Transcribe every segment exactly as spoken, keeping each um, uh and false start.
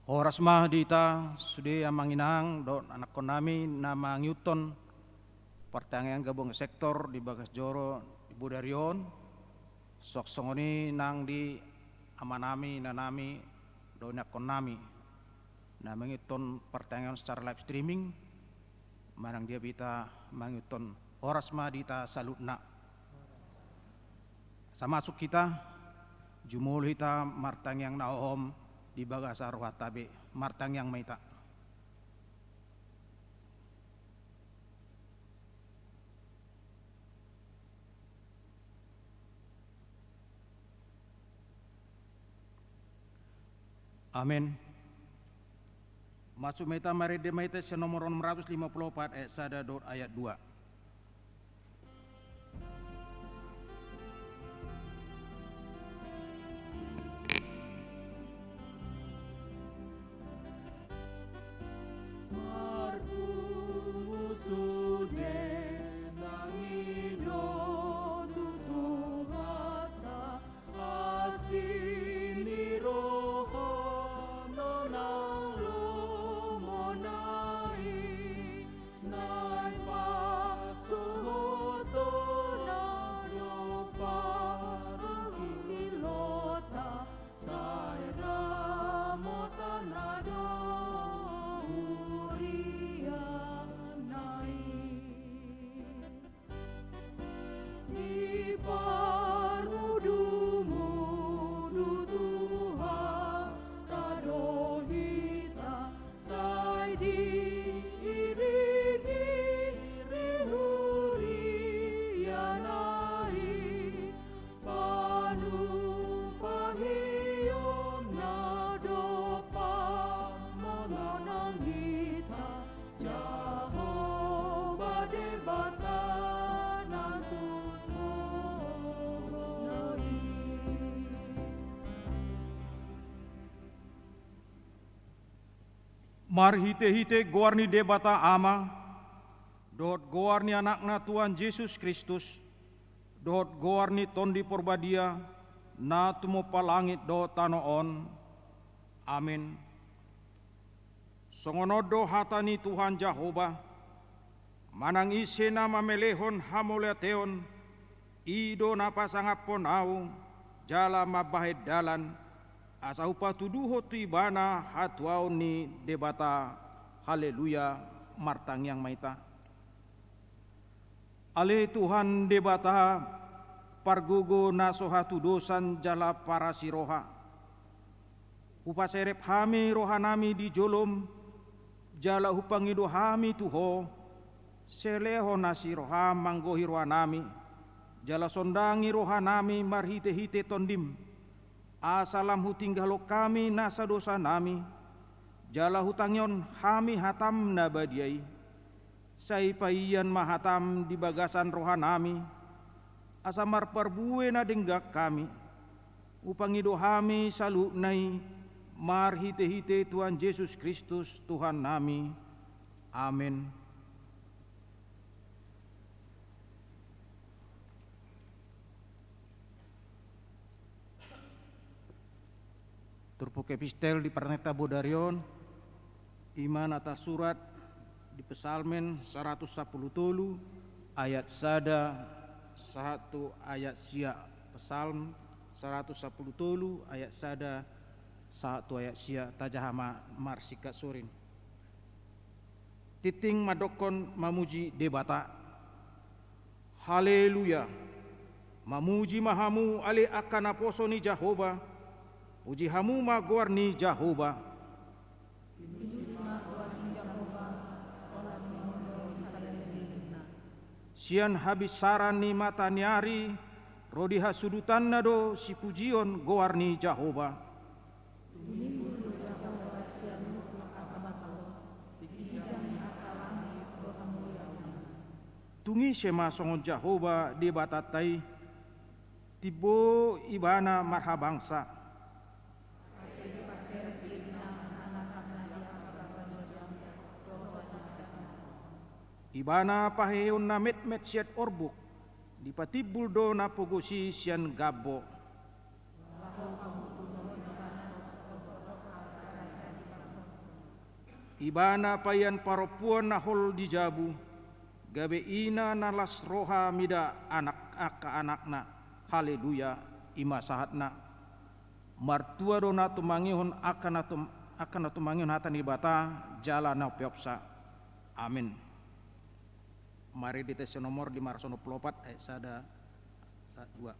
Horas ma di hita sude amang inang dohot anakkonnami na mangihuthon partangiangan gabungan sektor di bagas joro di bodari on. Suang songon i nang di amanami, inanami dohot anakkonnami na mangihuthon partangiangan secara live streaming. Manang dia pe hita mangihuthon, horas ma di hita saluhutna. Asa masuk hita, jumolo hita martangiang na hohom di bagasan rohanta be. Martangiang ma hita. Amen. Masuk ma hita, marende ma hita sian nomor onom ratus lima pulu opat ayat sada dohot ayat dua. Marpungu sude nang i do tu Tuhanta, asi ni rohana na lomona i, na i pasohotonna do parngilonta, sai ramotna do huriana i. Di parmudumu do Tuhanta do hita, sai diiringiring huriana i, panumpahionna do pamononon hita, Jahowa Debata na sungkun i. Marhitehite goar ni Debata Ama, dohot goar ni Anakna Tuhan Jesus Kristus, dohot goar ni Tondi Porbadia, na tumompa langit dohot tano on. Amen. Songon on do hata ni Tuhan Jahowa: Manang ise na mamelehon hamauliateon, i do na pasangaphon ahu, jala mambahen dalan, asa hupatuduhon tu ibana hatuaon ni Debata. Haleluya. Martangiang ma hita. Ale Tuhan Debata, pargogo na so hatudosan jala parasi roha, hupaserep hami rohanami di jolom, jala hupangido hami tu Ho, sai lehon asi roham manggohi rohanami, jala sondangi rohanami marhitehite Tondim, asa lam hutinggalhon hami nasa dosanami, jala hutangihon hami hatam na badia i. Sai paian ma hatam di bagasan rohanami, asa marparbue na denggan hami. Hupangido hami saluhutna i marhitehite Tuhan Jesus Kristus Tuhannami. Amen. Turpuk epistel di partangiangan bodari on, i ma na tarsurat di Psalmen saratus sampulu tolu ayat sada sahat tu ayat sia. Psalm saratus sampulu tolu ayat sada sahat tu ayat sia. Tajaha ma marsingkat sorin. Tingting mandokkon mamuji Debata. Haleluya! Mamuji ma hamu ale angka naposo ni Jahowa, puji hamu ma goar ni Jahowa. Puji ma goar ni Jahowa, holan on do saleleng ni lelengna. Sian habinsaran ni mata ni ari ro di hasudutanna do sipujion goar ni Jahowa. Tumimbul do Jahowa sian luhut angka basa on, tingki jamita ni langit do hamuliaonna. Tung ise ma songon Jahowa Debatanta i, timbo Ibana marhabangsa. Ai dipaserep Ibana anakna di angka parbandianna dohot di angka parngoluonna. Ibana paheheon na metmet sian orbuk, dipatimbul do na pogos i sian gambo. Laho pamutuhon Ibana do tombok angka raja di saluhut Ibana payan parompuan na hol di jabu, gabe ina na las roha mida anak angka anakna. Haleluya, i ma sahatna. Martua do na tumangihon angka na tum-, angka na tumangihon hata ni Debata, jala na umpeopsa. Amin. Mari di tes nomor lima ratus onom pulu opat, ayat sada, sa-, dua.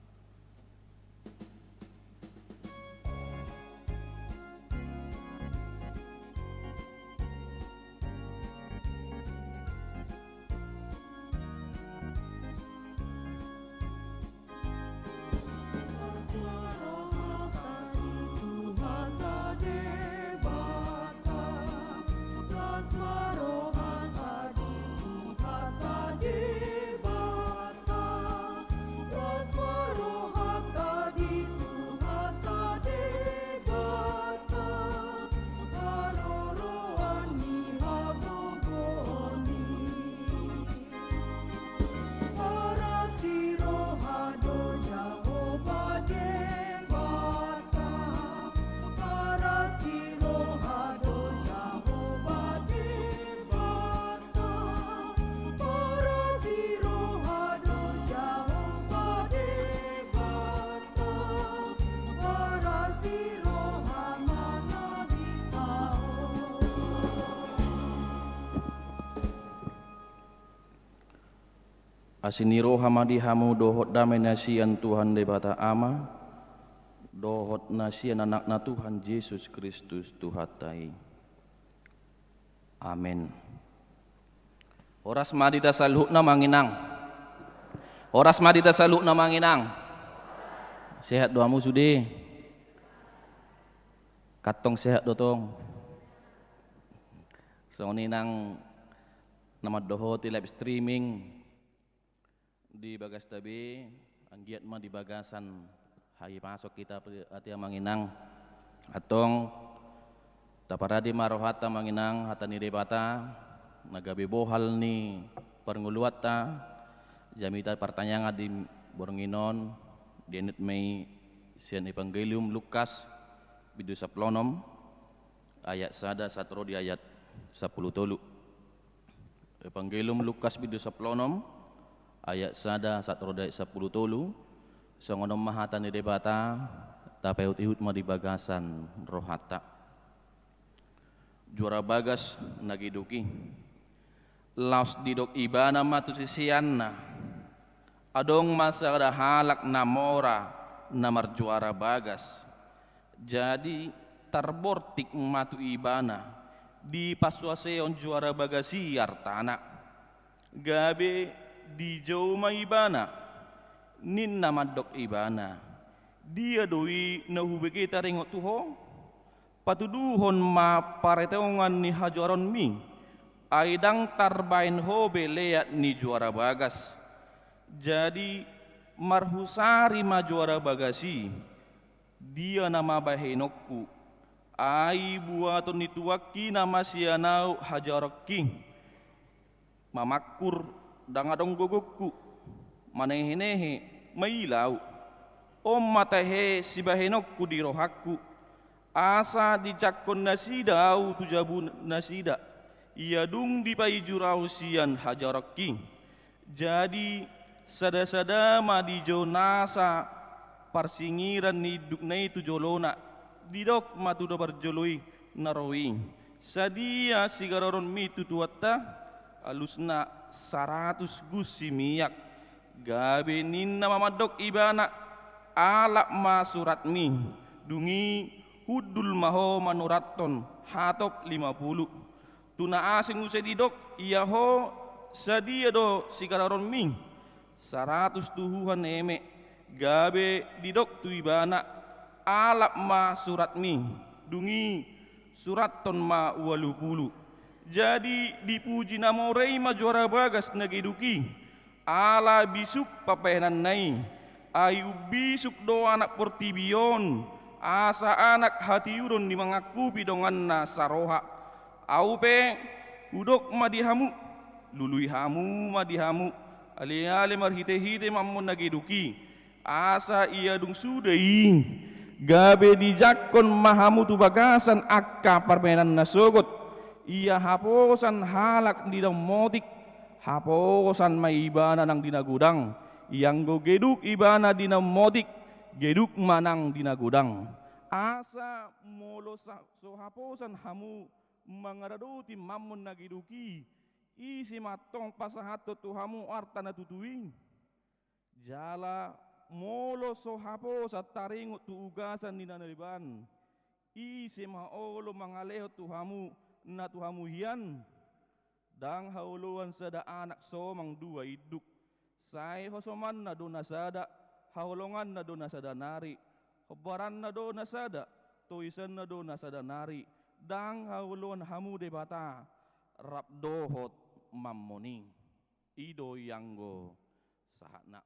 Asi ni roha ma di hamu dohot dame na sian Tuhan Debata Ama, dohot na sian Anakna Tuhan Jesus Kristus Tuhanta i. Amen. Horas ma di hita saluhutna, amang inang. Horas ma di hita saluhutna, amang inang. Sehat do hamu sude? Kantong sehat do tong. Songon i nang na mandohoti live streaming di bagasta be, anggiat ma di bagasan hahipason hita pe, ate amang inang. Antong, taparade ma rohanta amang inang, hata ni Debata na gabe bohal ni parngoluanta. Jamita partangiangan di borngin on, dienet ma i sian Evangelium Lukas, bindu sampulu onom, ayat sada sahat ro di ayat sampulu tolu. Evangelium Lukas bindu sampulu onom, ayat sada sahat ro di ayat sampulu tolu. Songon on ma hata ni Debata, tapaihutihut ma di bagasan rohanta. Juara Bagas na geduk i. Laos didok ibana ma tu siseanna, adong ma sada halak na mora na marjuara bagas. Jadi tarbortik ma tu ibana, dipasuaseon juara bagas i artana. Gabe dijou ma ibana, ninna mandok ibana, dia do i na hubege taringot tu ho? Patuduhon ma paretongan ni hajuaronmi, ai ndang tarbahen ho be leat ni juara bagas. Jadi marhusari ma juara bagas i, dia nama bahenonku? Ai buaton ni tuanki nama sian ahu hajuaronki. Mamangkur, ndang adong gogongku, manehenehe, maila ahu. On ma tahe sibahenonku di rohangku, asa dijangkon nasida ahu tu jabu nasida, ia dung dipaijur ahu sian hajuaronki. Jadi sadasada ma dijou nasa parsingiran ni indukna i tu jolona, didok ma tu na parjolo i na ro i, sadia sigaroronmi tu tuanta? Alusna saratus gunsi miak. Gabe ninna ma mandok ibana, alap ma suratmi, dung i hundul ma ho manurathon hatop lima pulu. Tu na asing muse didok, ia ho, sadia do sigaroronmi? Saratus tuhuhan eme. Gabe didok tu ibana, alap ma suratmi, dung i surathon ma ualu pulu. Jadi dipuji na mora i ma juara bagas na geduk i, ala bisuk pambahenanna i. Ai umbisuk do anak portibi on, asa anak hatiuron ni mangangkupi donganna saroha. Ahu pe hudok ma di hamu, lului hamu ma di hamu, aleale marhitehite mambon na geduk i, asa ia dung suda i, gabe dijangkon ma hamu tu bagasan angka parbahenan na sogot, Ia haposan halak di na ummotik, haposan ma ibana nang di na godang. Ianggo geduk ibana di na ummotik, geduk ma nang di na godang. Asa molo sa-, so haposan hamu mangaradoti mammon na geduk i, ise ma antong pasahathon tu hamu arta na tutu i? Jala molo so haposan taringot tu ugasan ni na leban, ise ma olo mangalehon tu hamu na tu hamu hian? Ndang haoloan sada anak somang dua induk. Sai hosomanna do na sada, haholonganna do na sada nari, hombaranna do na sada, toisanna do na sada nari. Ndang haoloan hamu Debata rap dohot mammon i. I do ianggo sahatna.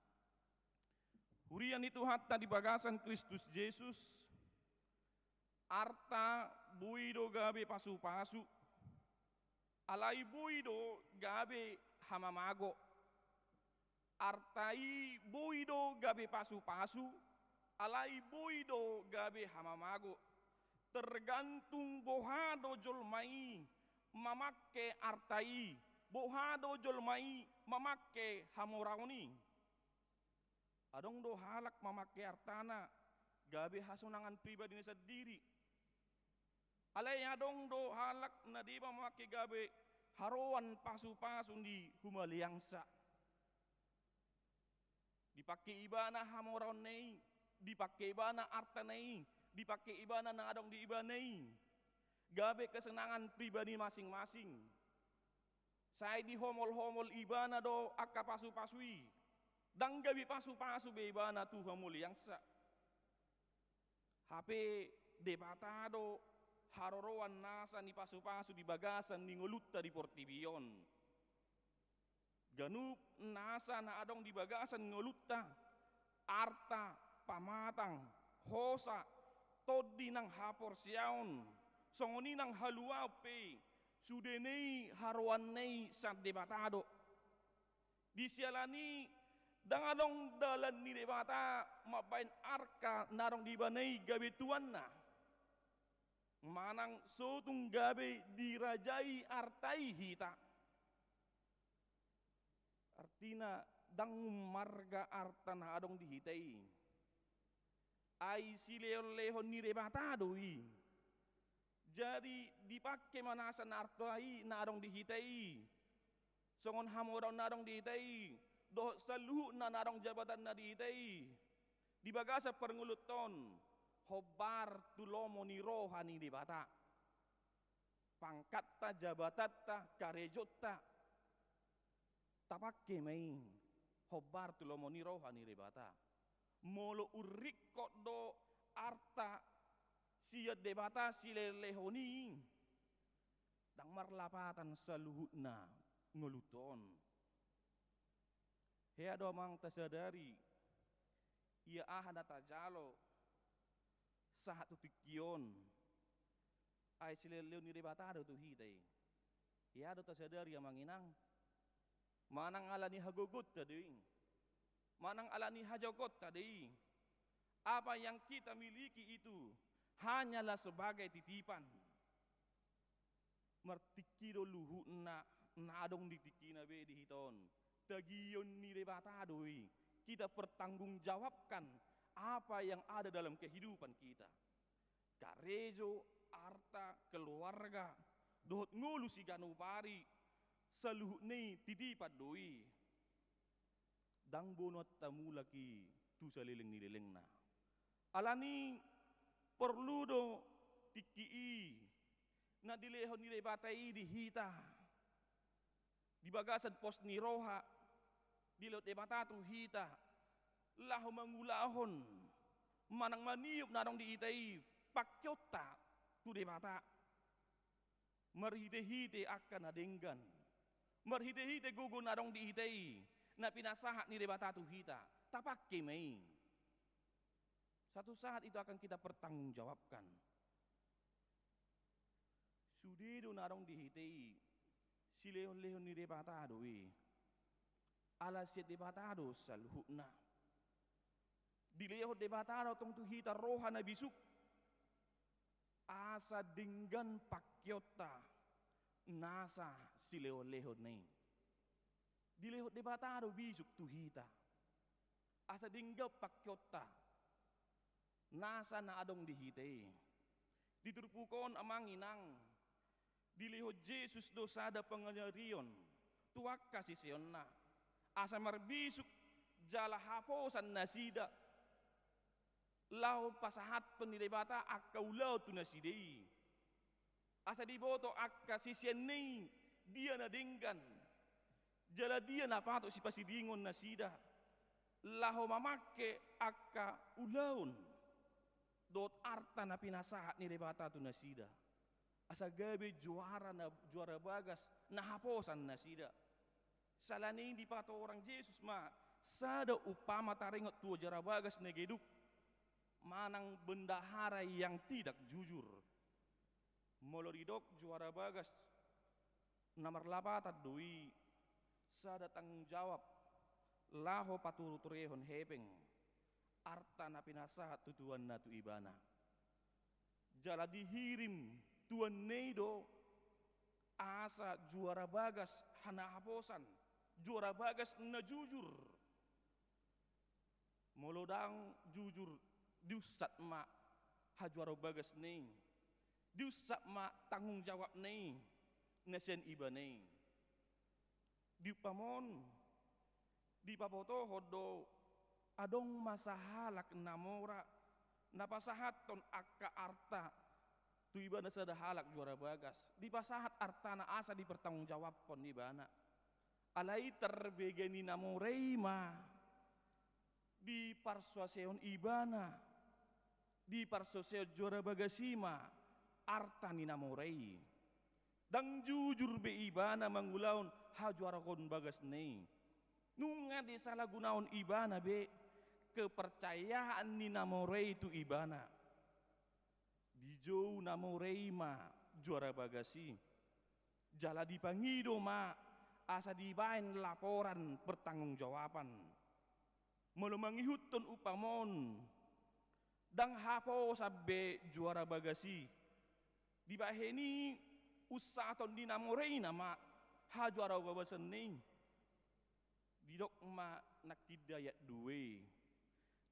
Huria ni Tuhanta di bagasan Kristus Jesus, arta boi do gabe pasupasu, alai boi do gabe hamamago. Arta i boi do gabe pasupasu, alai boi do gabe hamamago. Tergantung boha do jolma i mamangke arta i, boha do jolma i mamangke hamoraon i. Adong do halak mamangke artana gabe hasonangan pribadina sandiri. Alai adong do halak na deba mamangke gabe haroan pasupasu ni humaliangsa. Dipangke ibana hamoraonna i, dipangke ibana artana i, dipangke ibana na adong di ibana i gabe kesenangan pribadi masing-masing. Sai dihomol-homol ibana do angka pasupasu i. Ndang gabe pasupasu be ibana tu humaliangsa. Hape Debata do haroroan nasa ni pasupasu di bagasan ni ngolunta di portibi on. Ganup nasa na adong di bagasan ngolunta, arta, pamatang, hosa, tondi nang haporseaon, songon i nang haluaon pe, sudena i haroanna i sian Debata do. Di siala ni i ndang adong dalan ni Debata mambahen arta na adong di ibana i gabe tuanna. Manang so tung gabe dirajai arta i hita. Artina ndang ummarga arta na adong di hita i. Ai silehon-lehon ni Debata do i. Jadi dipangke ma nasa na arta i na adong di hita i. Songon hamoraon na adong di hita i, dohot saluhutna na adong jabatanna di hita i. Di bagasan parngoluanta on, hombar tu lomo ni roha ni Debata. Pangkatta, jabatanta, karejonta. Tapangke ma i, hombar tu lomo ni roha ni Debata. Molo urringkot do arta sian Debata silehon-lehon i, ndang marlapatan saluhutna ngolunta on. Hea do amang tasadari, ia aha na tajalo sahat tu tingki on, ai silehon-lehon ni Debata do tu hita i. Hea do tasadari amang inang, manang ala ni hagogoonta do i, manang ala ni hajaoonta do i. Apa yang kita miliki itu hanyalah sebagai titipan. Martingki do luhutna na adong di tingkina be di hita on. Tagion ni Debata do i. Kita pertanggungjawabkan apa yang ada dalam kehidupan kita. Karejo, arta, keluarga, dohot ngolu siganup ari, saluhutna i titipan do i. Ndang bonoanta mulak i tu saleleng ni lelengna. Ala ni i porlu do tingki i na dilehon ni Debata i di hita. Di bagasan pos ni roha, dilehon Debata tu hita. Laho mangulahon, manang maniop na adong di hita i, pangkeonta tu Debata. Marhite-hite angka na denggan. Marhite-hite gogo na adong di hita i, na pinasahat ni Debata tu hita. Tapangke ma i. Satu saat itu akan kita pertanggungjawabkan. Sude do na adong di hita i, silehon-lehon ni Debata do i. Ala sian Debata do saluhutna. Dilehon Debata do tong tu hita roha na bisuk. Asa denggan pangkeonta, nasa silehonlehon na i. Dilehon Debata do bisuk tu hita asa denggan pangkeonta nasa na adong di hita i. Di turpuk on, amang inang, dilehon Jesus do sada pangajarion tu angka siseonna asa marbisuk jala haposan nasida laho pasahathon ni Debata angka ulaon tu nasida i. Asa diboto angka siseonna i dia na denggan jala dia na patut sipasidingon nasida laho mamangke angka ulaon dohot arta na pinasahat ni Debata tu nasida, asa gabe juara na, juara bagas na haposan nasida. Sala ni i dipatorang Jesus ma sada umpama taringot tu juara bagas na geduk manang bendahara yang tidak jujur. Molo didok juara bagas na marlapatan do i sada tanggung jawab laho paturuturehon hepeng arta na pinasahat tu tuanna tu ibana. Jala dihirim tuanna i do asa juara bagas na haposan, juara bagas na jujur. Molo ndang jujur, diunsat ma hajuara bagasna i, diunsat ma tanggung jawabna i na sian ibana i. Di umpama on dipabotohon do adong ma sahalak na mora na pasahathon angka arta tu ibana sada halak juara bagas, dipasahat artana asa dipertanggungjawabhon ibana. Alai tarbege ni na mora i ma diparsoaseon ibana, diparsoaseon juara bagas i ma arta ni na mora i. Ndang jujur be ibana mangulahon hajuaraon bagasna i. Nunga disalagunaon ibana be kepercayaan ni na mora i tu ibana. Dijou na mora i ma juara bagas i, jala dipangido ma asa dibaen laporan pertanggungjawaban. Molo mangihuthon umpama on, ndang haposan be juara bagas i. Dibahen i unsaton ni na mora i nama hajuara bagasan i. Didok ma nangkin di ayat dua i,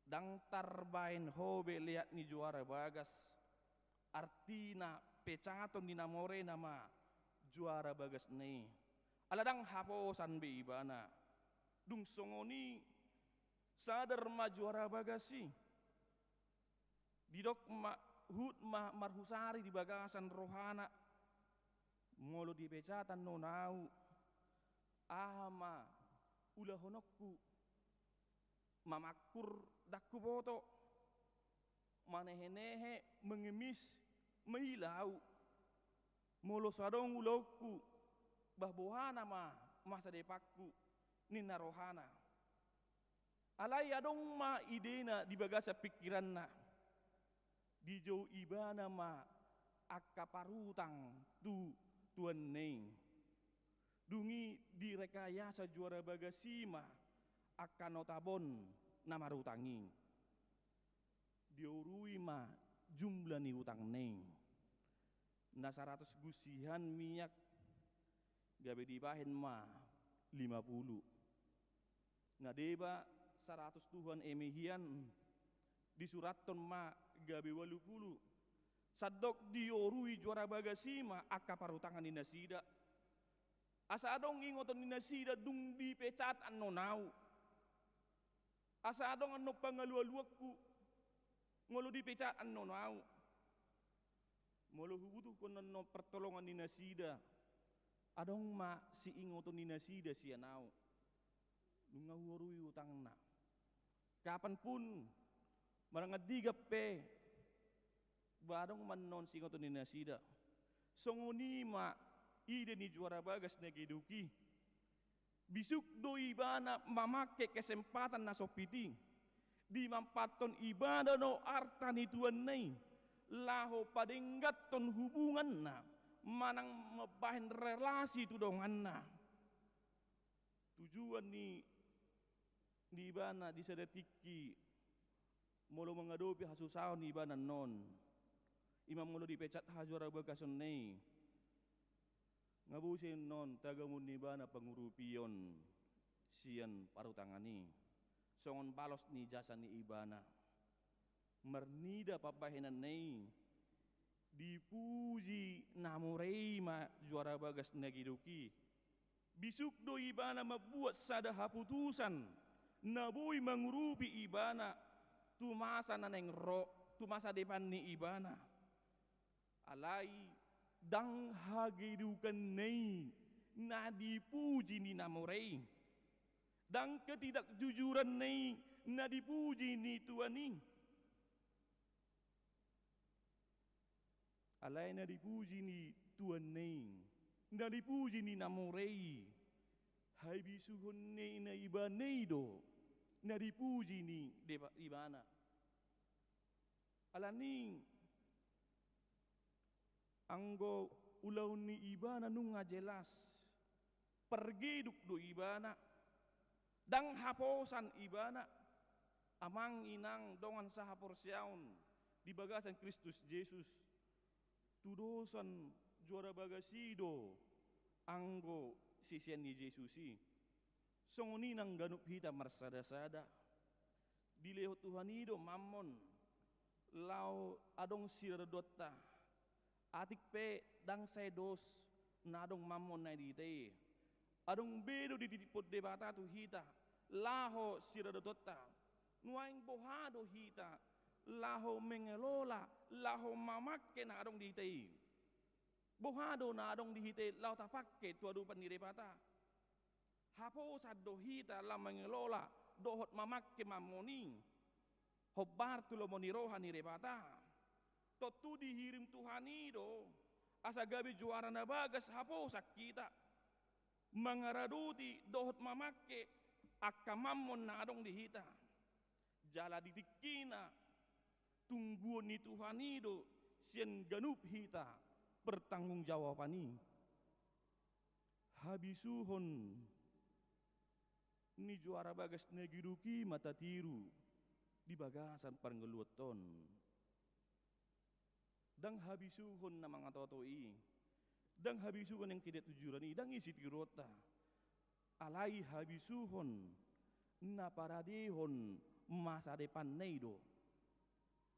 ndang tarbaen ho be leat ni juara bagas, artina pecaton ni na mora i nama juara bagasna i. Ala ndang haposan be ibana. Dung songon i, sadar ma juara bagas i. Didok ma, huhut ma marhusari di bagasan rohana. Molo dipecat annon au, aha ma ulahononku? Mamangkur ndang huboto, manehenehe, mengemis, maila au. Molo so adong ulaonku, bah boha nama masa depanku, ninna rohana. Alai adong ma idena di bagasan pingkiranna. Dijou ibana ma angka parutang tu tuanna i. Dung i direkayasa juara bagas i ma angka notabon na marutang i. Diorui ma jumlah ni utangna i. Na saratus gusihan miak gabe dibahen ma lima pulu. Na deba saratus tuhan eme hian disurathon ma gabe ualu pulu. Sandok diorui juara bagas i ma angka parutangan ni nasida. Asa adong ingoton ni nasida dung dipecat annon au. Asa adong annon pangalualuanku molo dipecat annon au. Molo hubutuhkon annon pertolongan ni nasida, adong ma siingoton ni nasida sian au. Nunga huorui utangna. Kapanpun, manang andigan pe, ba adong ma annon siingoton ni nasida. Songon i ma ide ni juara bagas na geduk i. Bisuk do ibana mamangke kesempatan na sompit i. Dimanfaathon ibana do arta ni tuanna i laho padengganhon hubunganna manang mambahen relasi tu donganna. Tujuan ni, ni ibana di sada tingki molo mangadopi hasusahon ni ibana annon, ima molo dipecat hajuara bagasonna i. Nga boi sian on tagamon ni ibana pangurupion sian parutangan i, songon balos ni jasa ni ibana. Marnida pambahenanna i, dipuji na mure i ma juara bagas na geduk i. Bisuk do ibana mambuat sada haputusan na boi mangurupi ibana tu masa na naeng ro, tu masa depan ni ibana. Alai ndang hagedukanna i na dipuji ni na mure i, ndang ketidakjujuranna i na dipuji ni tuan i. Alai na dipuji ni tuanna i, na dipuji ni na mure i, habisuhon ni na ibana i do na dipuji ni deba-, ibana. Alani anggo ulaon ni ibana nunga jelas, pargeduk do ibana, ndang haposan ibana. Amang inang dongan sahaporseaon di bagasan Kristus Jesus, tudosan juara bagas i do anggo sisean ni Jesus i. Songon i nang ganup hita marsadasada. Dilehon Tuhan i do Mammon laho adong siradotonta. Atik pe ndang sai dos na adong Mammon na di hita i. Adong be do dititiphon Debata tu hita laho siradotonta. Nuaeng boha do hita laho mengelola, laho mamangke na adong di hita i? Boha do na adong di hita i laho tapangke tu adopan ni Debata? Haposan do hita laho mengelola dohot mamangke Mammon i hombar tu lomo ni roha ni Debata. Tontu dihirim Tuhan i do asa gabe juara na bagas haposan hita mangaradoti dohot mamangke angka Mammon na adong di hita. Jala di tingkina tungguon ni Tuhan i do sian ganup hita pertanggungjawaban i. Habisuhon ni juara bagas na geduk i ma tatiru di bagasan parngoluanta on. Ndang habisuhon na mangatoto i, ndang habisuhon na ketidakjujuran i, ndang i sitiruonta. Alai habisuhon na paradehon masa depanna i do.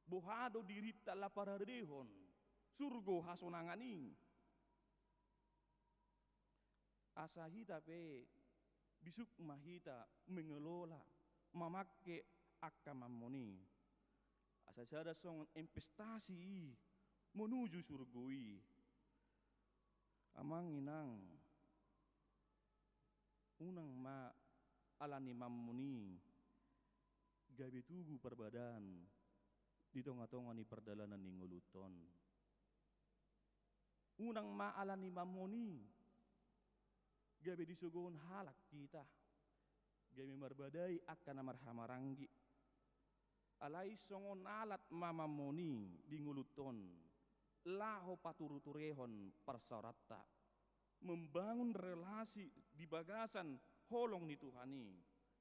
Boha do dirinta laho paradehon surgo hasonangan i? Asa hita pe bisuk ma hita mengelola, mamangke angka Mammon i asa sada songon investasi i menuju surgo i. Amang inang, unang ma ala ni Mammon i gabe tugu parbadaan di tongatonga ni pardalanan ni ngolunta on. Unang ma ala ni Mammon i gabe disogohon halak hita gabe marbadai angka na marhahamaranggi. Alai songon alat ma Mammon i di ngolunta on laho patureturehon parsaoranta, membangun relasi di bagasan holong ni Tuhan i.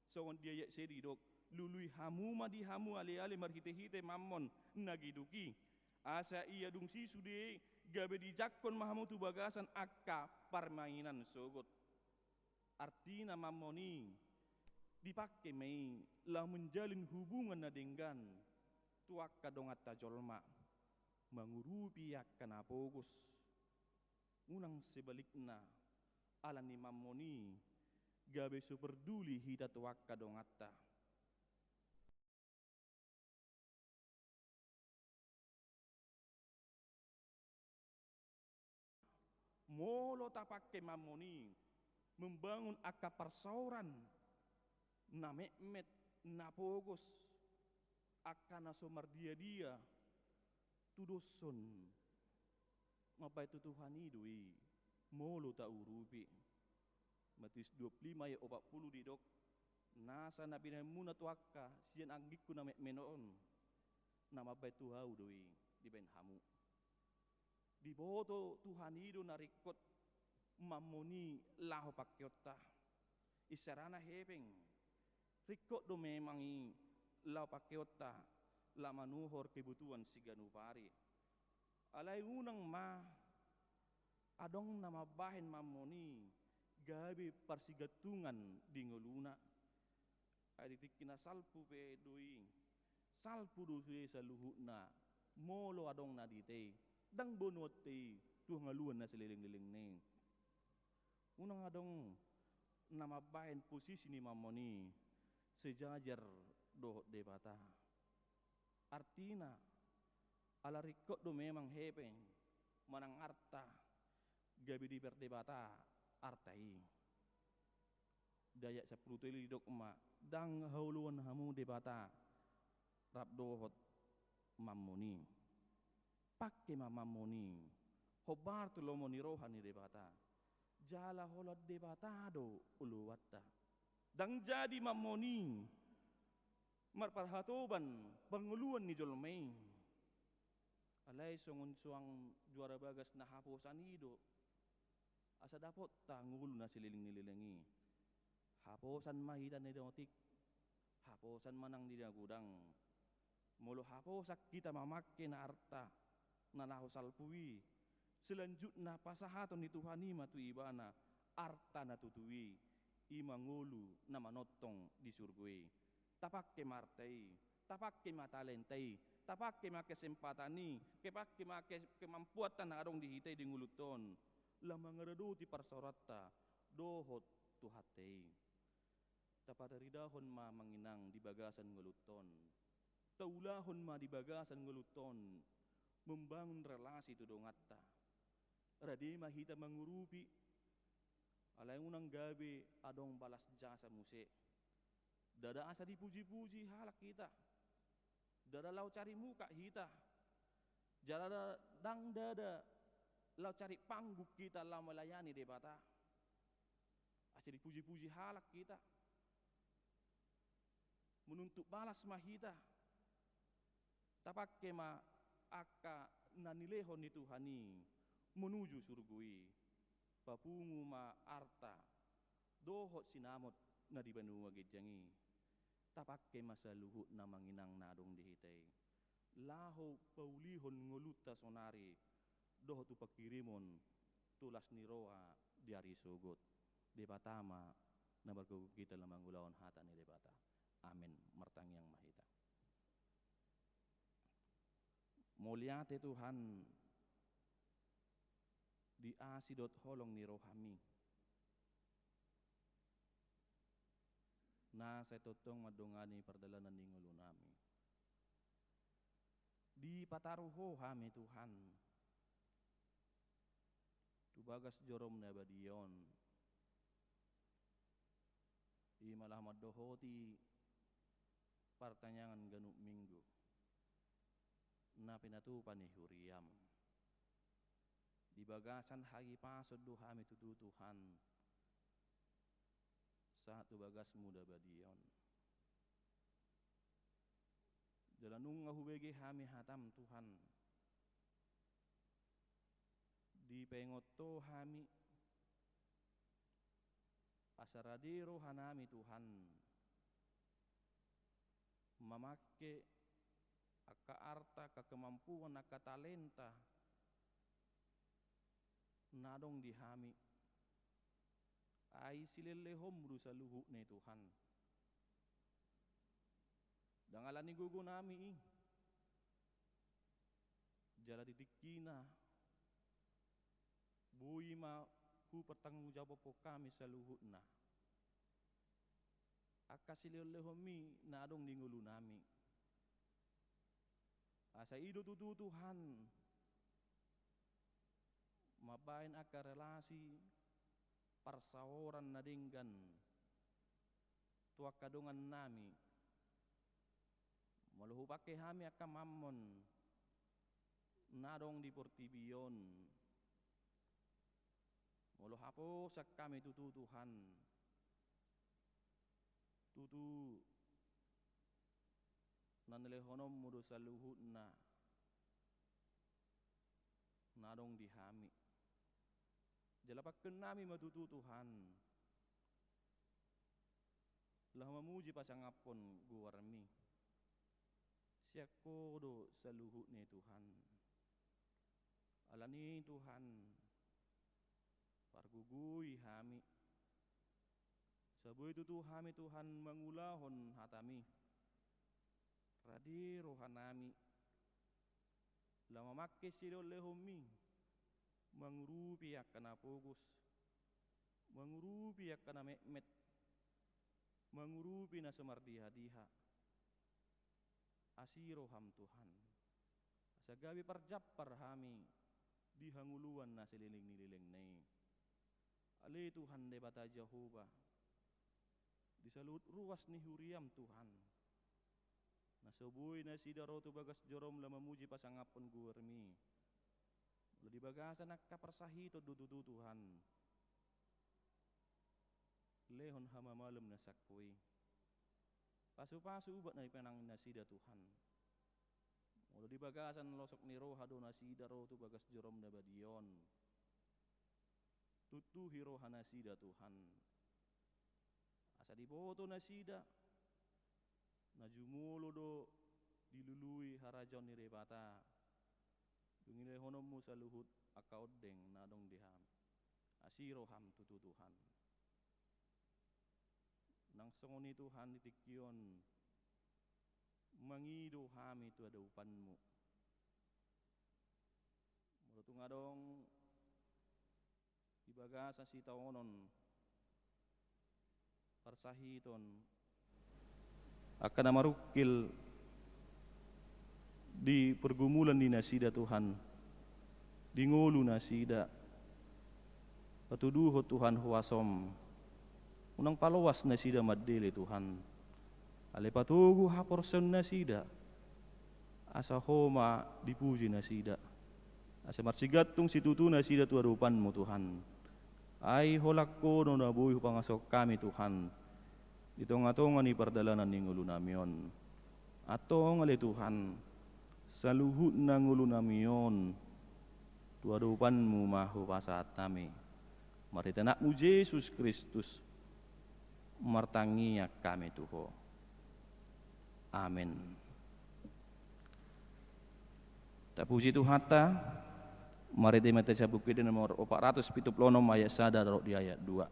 Songon di ayat sia didok, lului hamu ma di hamu aleale marhitehite Mammon na geduk i, asa ia dung i sude gabe dijangkon ma hamu tu bagasan angka parmainan sogot. Artina Mammon i dipangke ma i laho menjalin hubungan na denggan tu angka donganta jolma, mangurupi angka na pogos. Unang sebalikna, ala ni Mammon i gabe so parduli hita tu angka donganta. Molo tapangke Mammon i membangun angka parsaoran na metmet, na pogos, angka na so mardiadia, tudoshon mambahen tu Tuhan i do i molo taurupi. Matius dua puluh lima ayat opat puluh didok, nasa na binahenmuna tu angka sian anggingku na metmet on, na mambahen tu ahu do i dibahen hamu. Diboto Tuhan i do na ringkot Mammon i laho pangkeonta. Isarana hepeng, ringkot do memang i laho pangkeonta laho manuhor kebutuhan siganup ari. Alai unang ma Adong na mambahen mammon i gabe parsigantungan di ngoluna. Ai di tingki na salpu pe do i, salpu do sude saluhutna, molo adong na di hita i, ndang bonoonta i tu hangoluan na saleleng-lelengna i. Unang adong na mambahen posisi ni mammon i sejajar dohot Debata. Artina, ala ringkot do memang hepeng manang arta, gabe diperdebata arta i. Di ayat sampulu tolu didok ma, ndang haoloan hamu Debata rap dohot mammon i. Pangke ma mammon i hombar tu lomo ni roha ni Debata. Jala holan Debata do oloanta. Ndang jadi mammon i marparhatoban pangoluan ni jolma i. Alai songon suang juara bagas na haposan i do asa dapotta ngolu na saleleng ni leleng i. Haposan ma hita na di otik, haposan ma nang di na godang. Molo haposan hita mamangke na arta na laho salpu i, selanjutna pasahaton ni Tuhan i ma tu ibana arta na tutu i, i ma ngolu na manongtong di surgo i. Tapangke ma arta i, tapangke ma talenta i, tapangke ma kesempatan i, tapangke ma ke-, kemampuan na adong di hita i di ngolunta on, laho mangaradoti parsaoranta dohot Tuhanta i. Tapataridahon ma amang inang di bagasan ngolunta on. Taulahon ma di bagasan ngolunta on membangun relasi tu donganta. Rade ma hita mangurupi, alai unang gabe adong balas jasa muse. Ndada asa dipuji-puji halak hita. Ndada laho cari muka hita. Jala ndang ndada laho cari panggung hita laho melayani Debata. Asa dipuji-puji halak hita. Menuntut balas ma hita. Tapangke ma angka na nilehon ni Tuhan i menuju surgo i. Papungu ma arta dohot sinamot na di banua ginjang i. Tapangke ma saluhutna amang inang na adong di hita i laho paulihon ngolunta saonari dohot tu pangkirimon tu las ni roha di ari sogot. Debata ma na margogo hita laho mangulahon hata ni Debata. Amen. Martangiang ma hita. Mauliate Tuhan di asi dohot holong ni rohami. Na sai tongtong mandongani pardalanan ni ngolunami. Dipataru Ho hami Tuhan tu bagas jorom na badia on. I ma laho mandohoti partangiangan ganup minggu na pinatupa ni huriam. Di bagasan hahipason do hami tutu Tuhan, sahat tu bagasmu na badia on. Jala nunga hubege hami hatam Tuhan, dipaingot Ho hami asa rade rohanami Tuhan mamangke angka arta, angka kemampuan, angka talenta na adong di hami. Ai silehonmu do saluhutna i Tuhan. Ndang ala ni gogonami i. Jala di tingkina boi ma hupertanggungjawabhon hami saluhutna angka silehonlehonmi na adong di ngolunami. Asa i do tutu Tuhan mambahen angka relasi parsaoran na denggan tu angka dongannami. Molo hupangke hami angka mammon na adong di portibi on, molo haposan hami tutu Tuhan, tutu na nilehononmu do saluhutna na adong di hami. Jala pangkennami ma tutu Tuhan laho mamuji pasangaphon goarmi. Sian Ho do saluhutna i Tuhan. Alani i Tuhan, Gogoi hami. Asa boi tutu hami, Tuhan, mangulahon hataMi. Rade rohanami. Laho mamangke silehonlehonMi. Mangurupi angka na pogos. Mangurupi angka na metmet. Mangurupi na so mardihadiha. Asi rohaM, Tuhan. Asa gabe parjampar hami di hangoluan na saleleng ni lelengna i. Ale Tuhan Debata Jahowa, di saluhut ruas ni huriaM, Tuhan, na so boi nasida ro tu bagas joroM laho mamuji pasangaphon goarMi. Molo di bagasan angka parsahiton do tutu, Tuhan, lehon hamamalum na sangko i. Pasupasu ubat na dipinangan nasida, Tuhan. Molo di bagasan losok ni roha do nasida ro tu bagas joroM na badia on, tuktuhi roha nasida, Tuhan. Asa diboto nasida na jumolo do dilului harajaon ni Debata. Dung dilehononMu saluhut angka ondeng na adong di hami. Asi rohaM tutu, Tuhan. Nang songon i, Tuhan, di tingki on mangido hami tu adopanMu. Molo tung adong di bagasan sitaonon, parsahiton, angka na marungkil di pergumulan ni nasida, Tuhan, di ngolu nasida, patuduhon, Tuhan, huasoM. Unang paloas nasida mandele, Tuhan. Alai patogu haporseaon nasida, asa Ho ma dipuji nasida. Asa marsigantung situtu nasida tu adopanMu, Tuhan. Ai holan Ho do na boi hupangasahon hami, Tuhan, di tongatonga ni pardalanan ni ngolunami on. Antong ale Tuhan, saluhutna ngolunami on tu adopanMu ma hupasahat hami. Marhite AnakMu Jesus Kristus, martangiang hami tu Ho. Amen. Tapuji Tuhanta, marhite Matesa buku ende nomor opat ratus pitu pulu onom ayat sada dohot di ayat dua.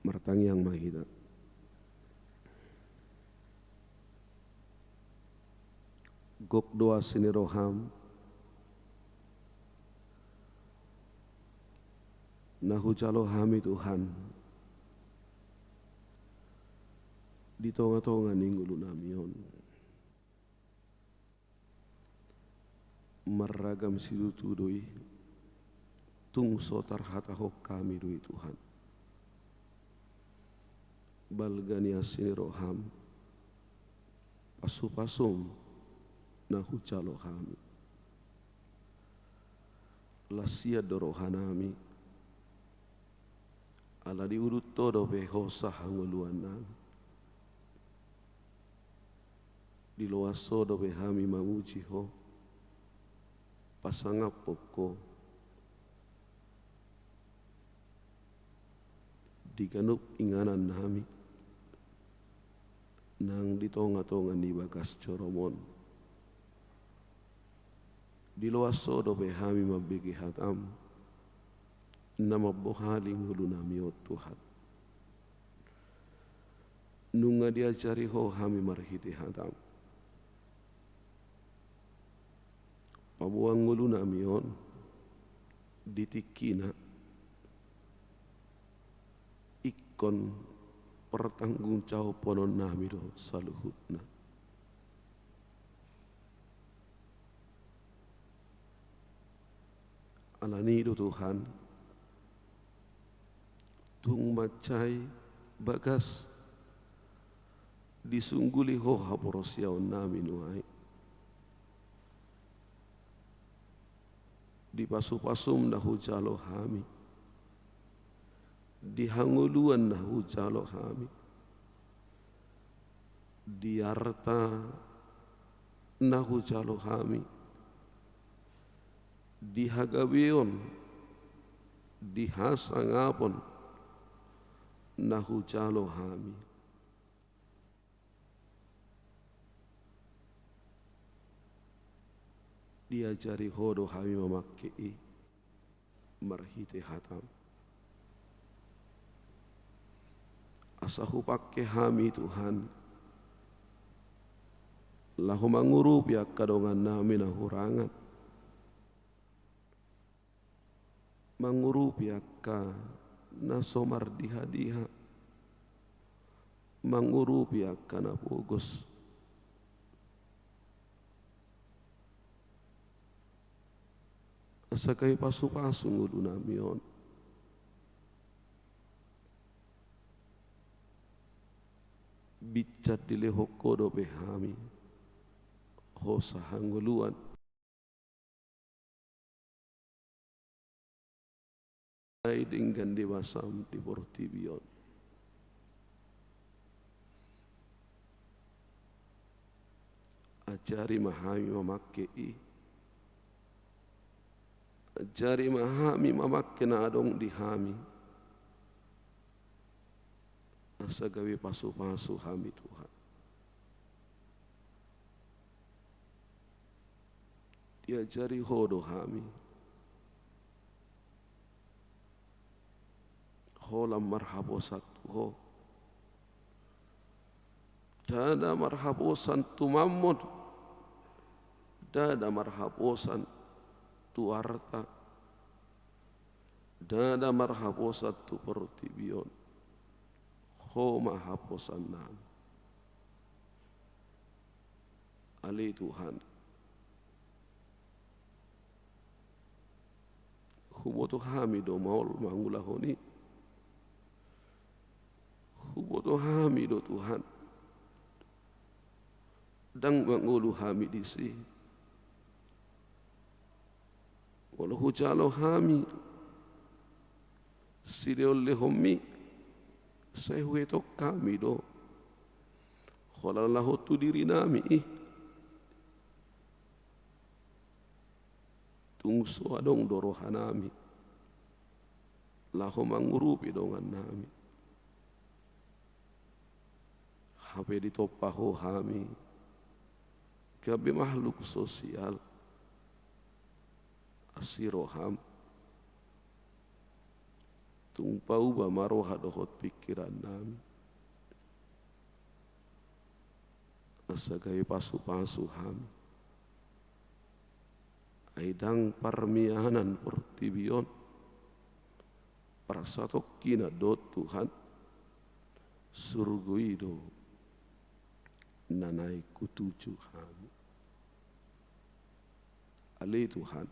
Martangiang ma hita. Gok do asi ni roham na hujalo hami, Tuhan, di tongatonga ni ngolunami on. Marragam situtu do i, tung so tarhatahon hami do i, Tuhan. Balga ni asi ni roham, pasupasum na hujalo hami. Las sian do rohanami, ala diudut Ho dope hosa hangoluannami. Diloas Ho dope hami mamuji Ho, pasangaphon Ho, di ganup inganannami nang di tongatonga ni bagas joroM on. Diloas Ho dope hami mambege hataM, na mambohali ngolunami on, Tuhan. Nunga diajari Ho hami marhite hataM. Paboa ngolunami on di tingkina ingkon pertanggungjawabhononnami do saluhutna. Alani do Tuhan, tung mansai bagas disungguli Ho haporseaonnami nuaeng. Di pasupasu-M na hujalo hami, di hangoluan na hujalo hami, di arta na hujalo hami, di hagabeon, di hasangapon na hujalo hami. Diajari Ho do hami mamangke i marhite hataM. Asa hupangke hami, Tuhan, laho mangurupi angka dongannami na hurangan, mangurupi angka na so mardihadiha, mangurupi angka na pogos. Asa gabe pasupasu ngolunami on. Binsan dilehon Ho dope hami hosa hangoluan, ai denggan di basaM di portibi on. Ajari ma hami mamangke i. Ajari ma hami mamangke na adong di hami, asa gabe pasupasu hami, Tuhan. Diajari Ho do hami holan marhaposan tu Ho. Ndada marhaposan tu mammon, ndada marhaposan tu arta, ndada marhaposan tu portibi on. Ho ma haposannami. Ale Tuhan, huboto hami do maol mangulahon i. Huboto hami do, Tuhan, ndang mangolu hami disi. Molo hujalo hami silehonlehonmi, sai huetong hami do holan laho tu dirinami i. Tung so adong do rohanami laho mangurupi dongannami. Hape ditompa Ho hami gabe makhluk sosial. Asi rohaM, tung pauba ma roha dohot pingkirannami, asa gabe pasupasu hami. Ai ndang parmianan portibi on, parsatongkinan do, Tuhan. Surgo i do na naeng hutuju hami. Ale Tuhan,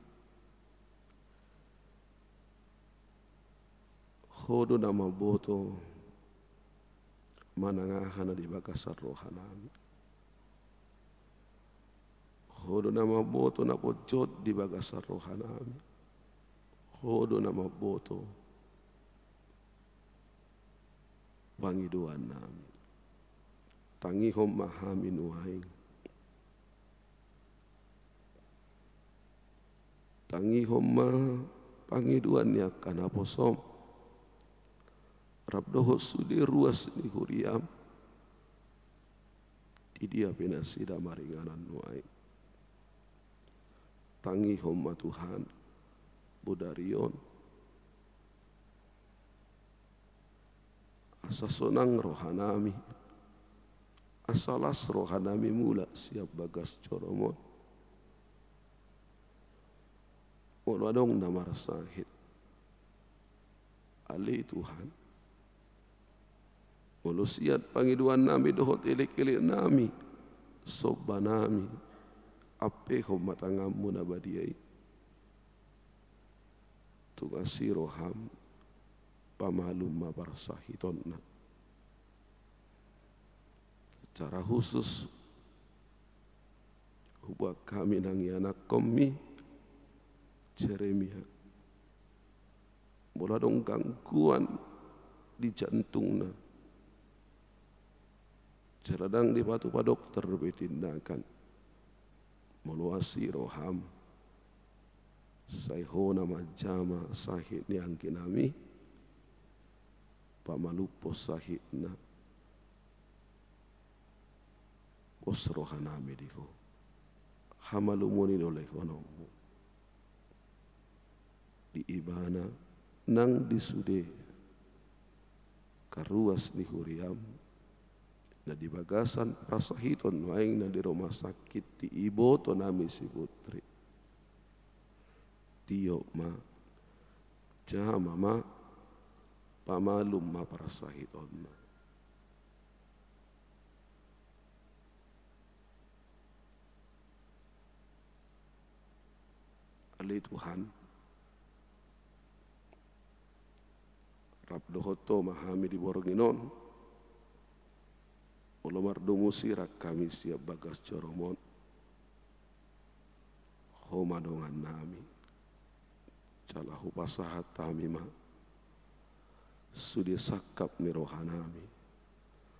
Ho do na mamboto manang aha na di bagasan rohanami. Ho do na mamboto na ponjot di bagasan rohanami. Ho do na mamboto pangidoannami. Tangihon ma hami nuaeng. Tangihon ma pangidoan ni angka naposom, rap dohot sude ruas ni huriam, di dia pe nasida maringanan nuaeng. Tangihon ma Tuhan bodari on, asa sonang rohanami, asa las rohanami mulak sian bagas joromon. Molo adong na marsahit, ale Tuhan, molo siat pangidoannami dohot elek-eleknami, sombanami, ampehon ma tanganmu na badia i. Tung asi roham, pamalum ma parsahitonna. Secara khusus, hubuat hami nang ianakkonmi, Jeremia. Molo adong gangguan di jantungna, jala ndang dipatupa dokter be tindakan. Molo asi roham, sai ho na manjama sahit ni angginami, pamalumhon sahitna. Pos rohanami di ho. Hamalumon i dolehononmu. Di ibana nang di sude angka ruas ni huriam, na di bagasan parsahiton nuaeng na di rumah sakit di ibotonami si Putri. Tiop ma, jama ma, pamalum ma parsahitonna. Ale Tuhan, rap dohot Ho ma hami di borngin on. Molo mardomu sirang hami sian bagas joromon, Ho ma dongannami. Jala hupasahat hami ma sude sangkap ni rohanami,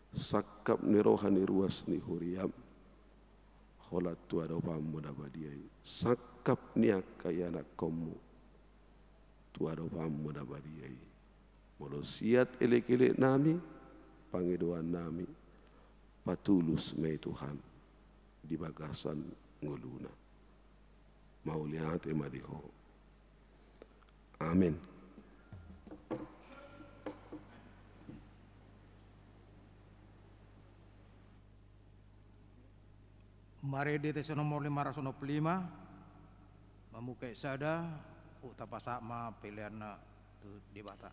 sangkap ni roha ni ruas ni huriam, holan tu adopanmu na badia i, sangkap ni angka ianakkonmu tu adopanmu na badia i. Molo siat elek-eleknami, pangidoannami, patulus ma i Tuhan di bagasan ngoluna. Mauliate ma di Ho. Amen. Marende teks nomor lima ratus onom pulu lima, mamungka sada, tapasahat ma peleanna tu Debata.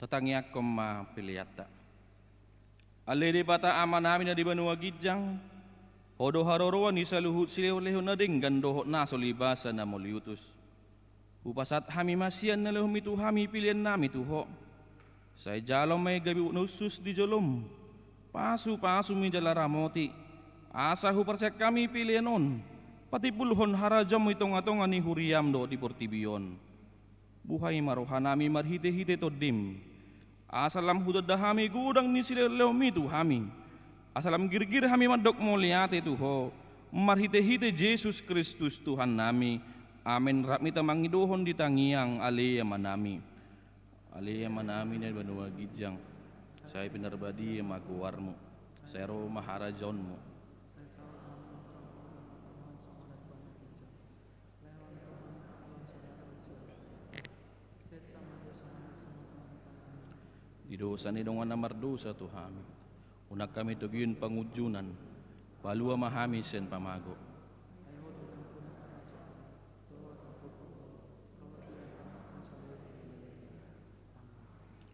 Tangiangkon ma peleanta. Ale Debata Amanami na di banua ginjang, Ho do haroroan ni saluhut silehonlehon na denggan dohot na so libasa na mauliutus. Hupasahat hami ma sian na nilehonmi tu hami peleannami tu Ho. Sai jalo ma i gabe na hushus di jolom. Pasupasumi jala ramoti, asa huparsian hami pelean on patimbulhon harajaonmu di tongatonga ni huriam dohot di portibi on. Buhai ma rohanami marhitehite Tondim, asa lam hutanda hami godang ni silehonlehonmi tu hami, asa lam girgir hami mandok mauliate tu Ho, marhitehite Jesus Kristus Tuhannami. Amen. Rap ma hita mangidohon di tangiang Ale Amanami. Ale Amanami na di banua ginjang, sai pinarbadia ma goarmu, sai ro ma harajaonmu. Di dosa ni dongan na mardosa tu hami, unang hami togihon pangunjunan, palua ma hami sian pamago.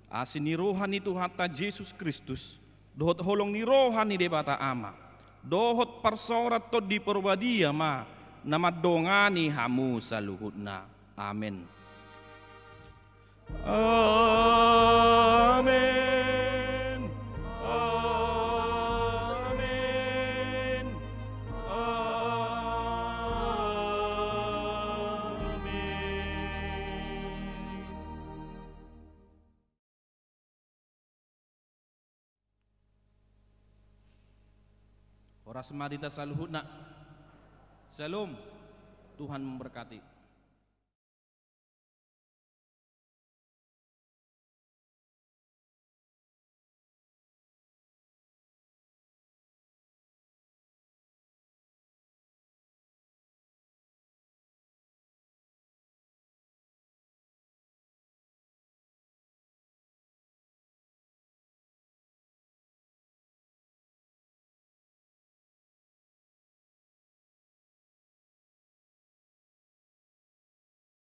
Asi ni roha ni Tuhanta Jesus Kristus, dohot holong ni roha ni Debata Ama, dohot parsaoran Tondi Parbadia ma na mandongani hamu saluhutna. Amen. Amen. Amen. Amen. Horas ma di hita saluhutna. Syalom. Tuhan memberkati.